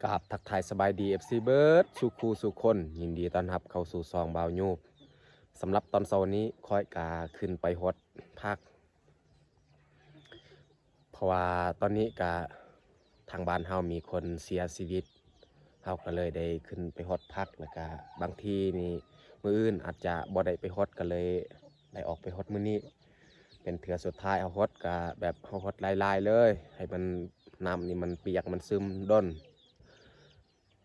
ກາບທັກທາຍສະບາຍດີ ເອັຟຊີ ເບິດສູ່ຄູ່ສູ່ຄົນ, ຍິນດີຕ້ອນຮັບເຂົ້າສູ່ຊ່ອງບ່າວຍູບ. ສຳລັບຕອນເຊົ້ານີ້ ຂ້ອຍກະຂຶ້ນໄປຫົດຜັກ ເພາະວ່າຕອນນີ້ກະທາງບ້ານເຮົາມີຄົນເສຍຊີວິດ, ເຮົາກະເລີຍໄດ້ຂຶ້ນໄປຫົດຜັກ. ແລ້ວກະບາງທີນີ້ ມື້ອື່ນອາດຈະບໍ່ໄດ້ໄປຫົດ ກະເລີຍໄດ້ອອກໄປຫົດມື້ນີ້. ເປັນເທື່ອສຸດທ້າຍເຮົາຫົດ ກະແບບເຮົາຫົດຫຼາຍໆເລີຍ ໃຫ້ມັນ ນ້ຳນີ້ມັນປຽກ ມັນຊຶມດົນ.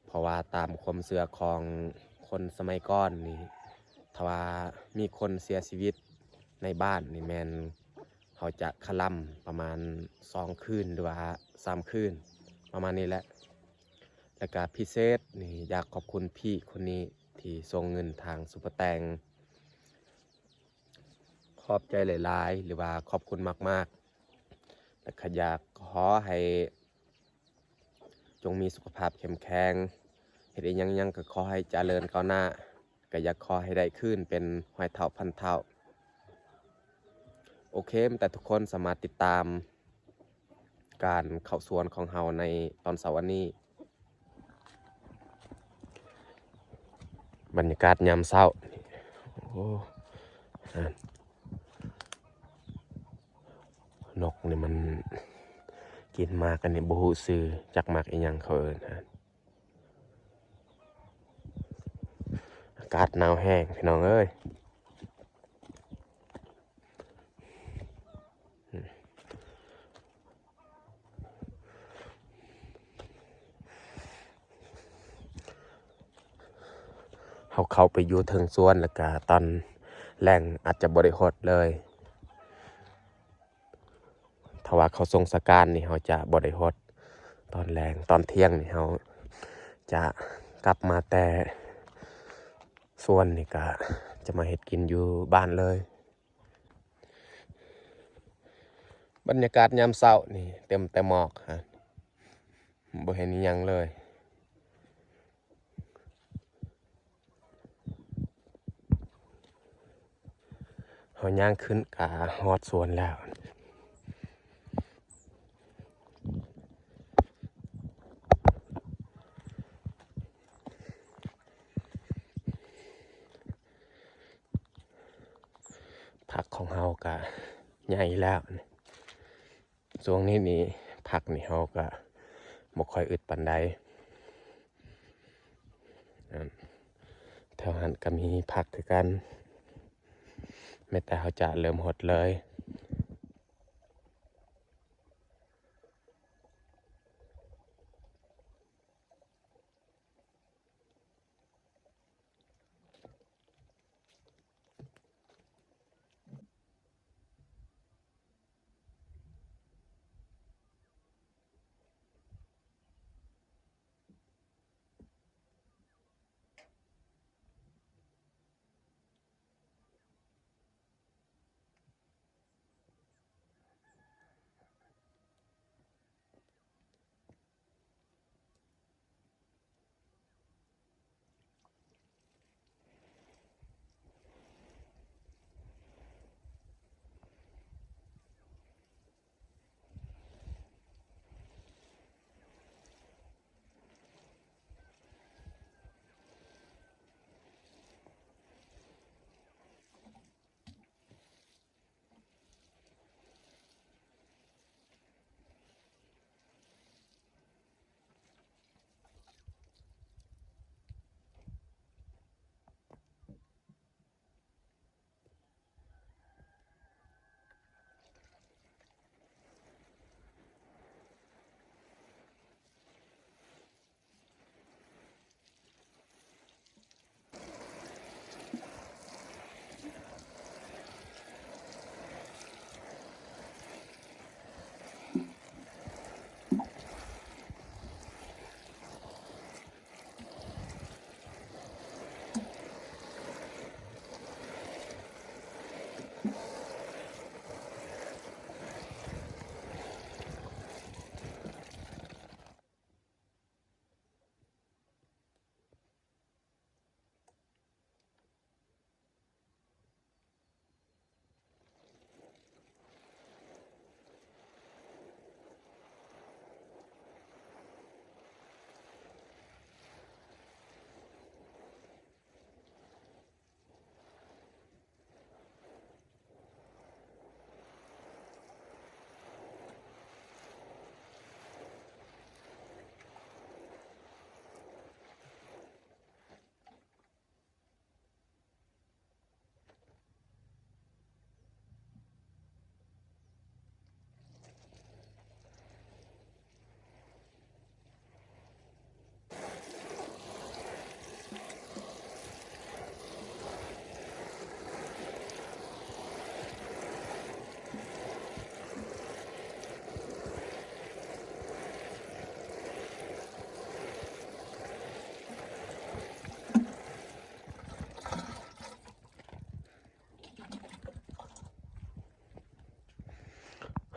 ເພາະວ່າຕາມຄວາມເຊື່ອຂອງຄົນສະໄໝກ່ອນນີ້ ຖ້າວ່າມີຄົນເສຍຊີວິດໃນບ້ານນີ້ ແມ່ນເຮົາຈະຄະລຳປະມານສອງຄືນ ຫຼືວ່າສາມຄືນ ປະມານນີ້ແຫຼະ. ແລ້ວກະພິເສດນີ້ ຢາກຂອບຄຸນພີ່ຄົນນີ້ທີ່ສົ່ງເງິນທາງຊຸບເປີແຕງ. ຂອບໃຈຫຼາຍໆ ຫຼືວ່າຂອບຄຸນມາກໆ. ແລ້ວກະຢາກຂໍໃຫ້ ຈົ່ງມີສຸຂະພາບເຂັ້ມແຂງ, ເຮັດອີ່ຫຍັງຫຍັງກໍຂໍໃຫ້ຈະເລີນກ້າວໜ້າ, ກໍຢາກຂໍໃຫ້ໄດ້ຄືນເປັນຮ້ອຍເທົ່າພັນເທົ່າ. ໂອເຄ, ແຕ່ທຸກຄົນສາມາດຕິດຕາມການເຂົ້າສວນຂອງເຮົາໃນຕອນເຊົ້າອັນນີ້. ບັນຍາກາດຍາມເຊົ້າ ໂອ້ ນກນີ້ມັນກິນໝາກອັນນີ້ ບໍ່ຮູ້ຊື່ຈັກໝາກອີ່ຫຍັງເຂົາເອີ້ນ. ອາກາດໜາວແຮງພີ່ນ້ອງເອີຍ. ເຮົາເຂົ້າໄປຢູ່ເທິງສວນ ແລ້ວກະຕອນແລງອາດຈະບໍ່ໄດ້ຫົດເລີຍ. ຖ້າວ່າເຂົາສົ່ງສະການນີ້ ເຮົາຈະບໍ່ໄດ້ຫົດຕອນແລງ. ຕອນທ່ຽງນີ້ ເຮົາຈະກັບມາແຕ່ສວນນີ້ ກະຈະມາເຮັດກິນຢູ່ບ້ານເລີຍ. ບັນຍາກາດຍາມເຊົ້ານີ້ເຕັມແຕ່ໝອກ ບໍ່ເຫັນອີ່ຫຍັງເລີຍ. ເຮົາຍ່າງຂຶ້ນກະຮອດສວນແລ້ວ. ຜັກຂອງເຮົາກະໃຫຍ່ແລ້ວ. ຊ່ວງນີ້ນີ້ ຜັກນີ້ເຮົາກະບໍ່ຄ່ອຍອຶດປານໃດ. ແຖວຫັ້ນກະມີຜັກຄືກັນ, ແມ່ນແຕ່ເຮົາຈະເລີ່ມຫົດເລີຍ.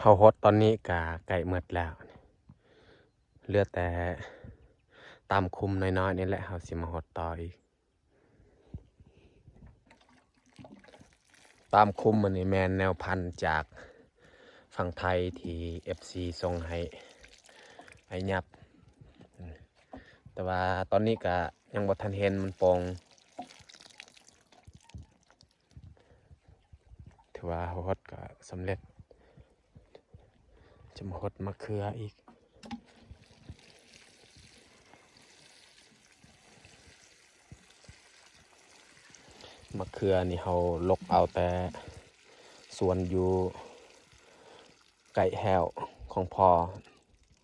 ເຮົາຫົດຕອນນີ້ກະໃກ້ໝົດແລ້ວ ເຫຼືອແຕ່ຕາມຄຸ້ມນ້ອຍໆນີ້ແຫຼະ ເຮົາຊິມາຫົດຕໍ່ອີກ. ຕາມຄຸ້ມອັນນີ້ແມ່ນແນວພັນຈາກຝັ່ງໄທທີ່ເອັຟຊີສົ່ງໃຫ້ອ້າຍຫຍັບ ແຕ່ວ່າຕອນນີ້ກະຍັງບໍ່ທັນເຫັນມັນປົ່ງ. ຖືວ່າເຮົາຫົດກໍສຳເລັດ. ຈະມາຫົດໝາກເຂືອອີກ. ໝາກເຂືອນີ້ເຮົາຫຼົກເອົາແຕ່ສວນຢູ່ໃກ້ແຮ້ວຂອງພໍ່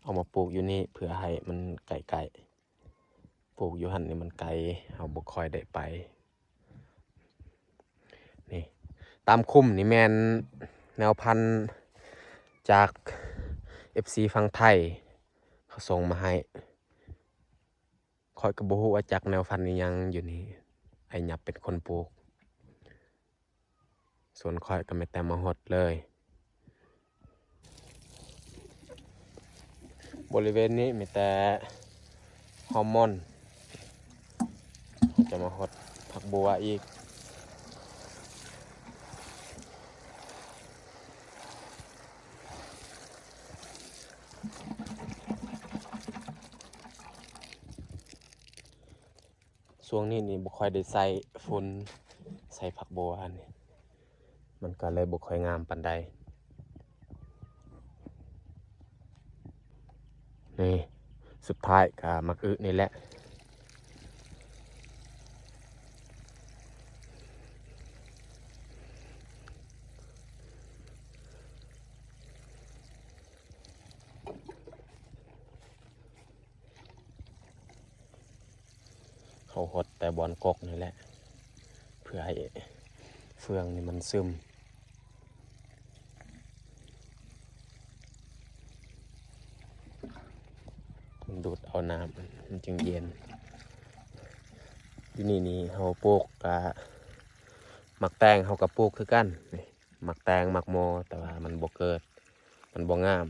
ເອົາມາປູກຢູ່ນີ້ເພື່ອໃຫ້ມັນໃກ້ໆ ປູກຢູ່ຫັ້ນນີ້ມັນໄກ ເຮົາບໍ່ຄ່ອຍໄດ້ໄປ. ນີ້ ຕາມຄຸ້ມນີ້ແມ່ນແນວພັນຈາກເອັຟຊີຝັ່ງໄທເຂົາສົ່ງມາໃຫ້. ຂ້ອຍກໍບໍ່ຮູ້ວ່າຈັກແນວພັນອີ່ຫຍັງຢູ່ນີ້ ອ້າຍຫຍັບເປັນຄົນປູກ. ສ່ວນຂ້ອຍກໍມີແຕ່ມາຫົດເລີຍ. ບໍລິເວນນີ້ມີແຕ່ຮອມມອນ ຈະມາຫົດຜັກບົວອີກ. ຊ່ວງນີ້ນີ້ບໍ່ຄ່ອຍໄດ້ໃສ່ຝຸ່ນ ໃສ່ຜັກບົວອັນນີ້ ມັນກໍເລີຍບໍ່ຄ່ອຍງາມປານໃດ. ນີ້ ສຸດທ້າຍກໍໝາກອຶນີ້ແຫຼະ. ເຮົາຫົດແຕ່ບ່ອນກົກນີ້ແຫຼະ ເພື່ອໃຫ້ເຟືອງນີ້ມັນຊຶມ ມັນດູດເອົານ້ຳ ມັນຈຶ່ງເຢັນ. ຢູ່ນີ້ນີ້ເຮົາປູກກະ ໝາກແຕງເຮົາກະປູກຄືກັນ ນີ້ ໝາກແຕງ ໝາກໂມ ແຕ່ວ່າມັນບໍ່ເກີດ ມັນບໍ່ງາມ.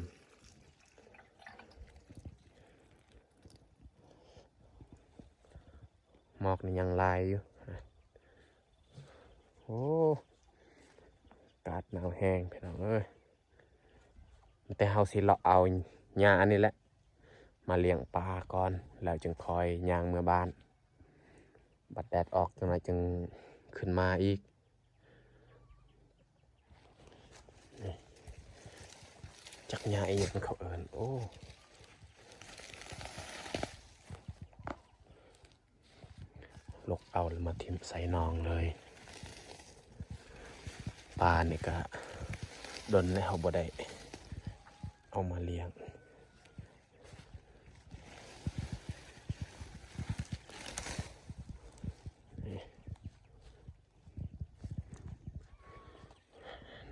ໝອກນີ້ຍັງຫຼາຍຢູ່. ໂອ້ ອາກາດໜາວແຮງພີ່ນ້ອງເອີຍ. ແຕ່ເຮົາຊິເລາະເອົາຫຍ້າອັນນີ້ແຫຼະ ມາລ້ຽງປາກ່ອນ ແລ້ວຈຶ່ງຄ່ອຍຍ່າງເມືອບ້ານ. ບັດແດດອອກຈັກໜ້ອຍຈຶ່ງຂຶ້ນມາອີກ. ຈັກຫຍ້າອີ່ຫຍັງເຂົາເອີ້ນ ໂອ້ ຫຼົກເອົາແລ້ວມາຖິ້ມໃສ່ໜອງເລີຍ. ປານີ້ກະດົນແລ້ວເຮົາບໍ່ໄດ້ເອົາມາລ້ຽງ.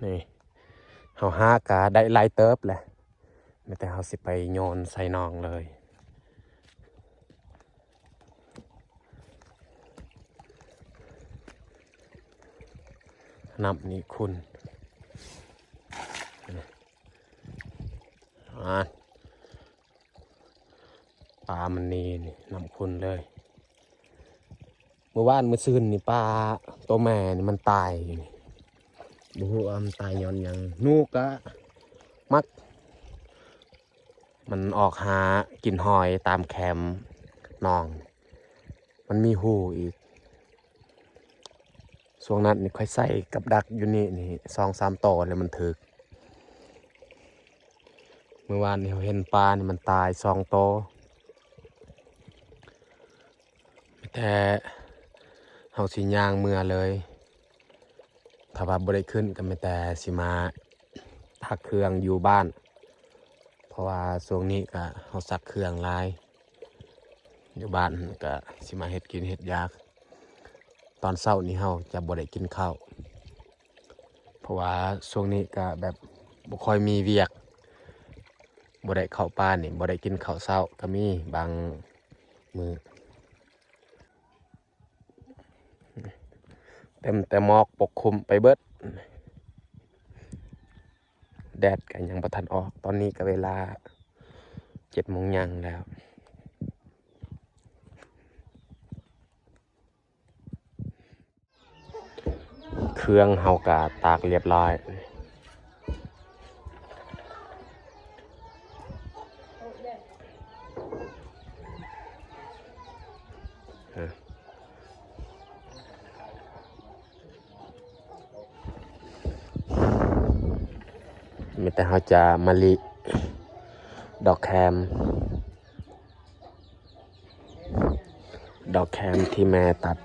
ນີ້ ເຮົາຫາກະໄດ້ຫຼາຍເຕີບແຫຼະ ມີແຕ່ເຮົາຊິໄປໂຍນໃສ່ໜອງເລີຍ. ນ້ຳນີ້ຂຸ່ນ ອາ ປາມັນນີ້ ນີ້ ນ້ຳຂຸ່ນເລີຍ. ມື້ວານມື້ຊືນນີ້ປາໂຕແມ່ນີ້ມັນຕາຍຢູ່ນີ້ ບໍ່ຮູ້ວ່າມັນຕາຍຍ້ອນຫຍັງ. ໜູກະມັກ ມັນອອກຫາກິນຫອຍຕາມແຄມໜອງ ມັນມີຮູອີກ. ຊ່ວງນັ້ນນີ້ຂ້ອຍໃສ່ກັບດັກຢູ່ນີ້ນີ້ສອງສາມໂຕແລ້ວມັນຖືກ. ມື້ວານນີ້ເຮົາເຫັນປານີ້ມັນຕາຍສອງໂຕ. ມີແຕ່ເຮົາຊິຍ່າງເມືອເລີຍ ຖ້າວ່າບໍ່ໄດ້ຂຶ້ນກໍມີແຕ່ຊິມາຕາກເຄື່ອງຢູ່ບ້ານ ເພາະວ່າຊ່ວງນີ້ກໍເຮົາຊັກເຄື່ອງຫຼາຍ ຢູ່ບ້ານກໍຊິມາເຮັດກິນເຮັດຢາກ. ຕອນເຊົ້ານີ້ເຮົາຈະບໍ່ໄດ້ກິນເຂົ້າ ເພາະວ່າຊ່ວງນີ້ກະແບບບໍ່ຄ່ອຍມີວຽກ ບໍ່ໄດ້ເຂົ້າປ່ານີ້ ບໍ່ໄດ້ກິນເຂົ້າເຊົ້າກະມີບາງມື້ ເຕັມແຕ່ໝອກປົກຄຸມໄປເບິດ. ແດດກໍຍັງບໍ່ທັນອອກ. ຕອນນີ້ກໍເວລາເຈັດໂມງຍ່າງແລ້ວ. ເຄື່ອງເຮົາກະຕາກລຽບລ້ອຍ. ມີແຕ່ເຮົາຈະມາລິດອກແຄມ ດອກແຄມທີ່ແມ່ຕັດ.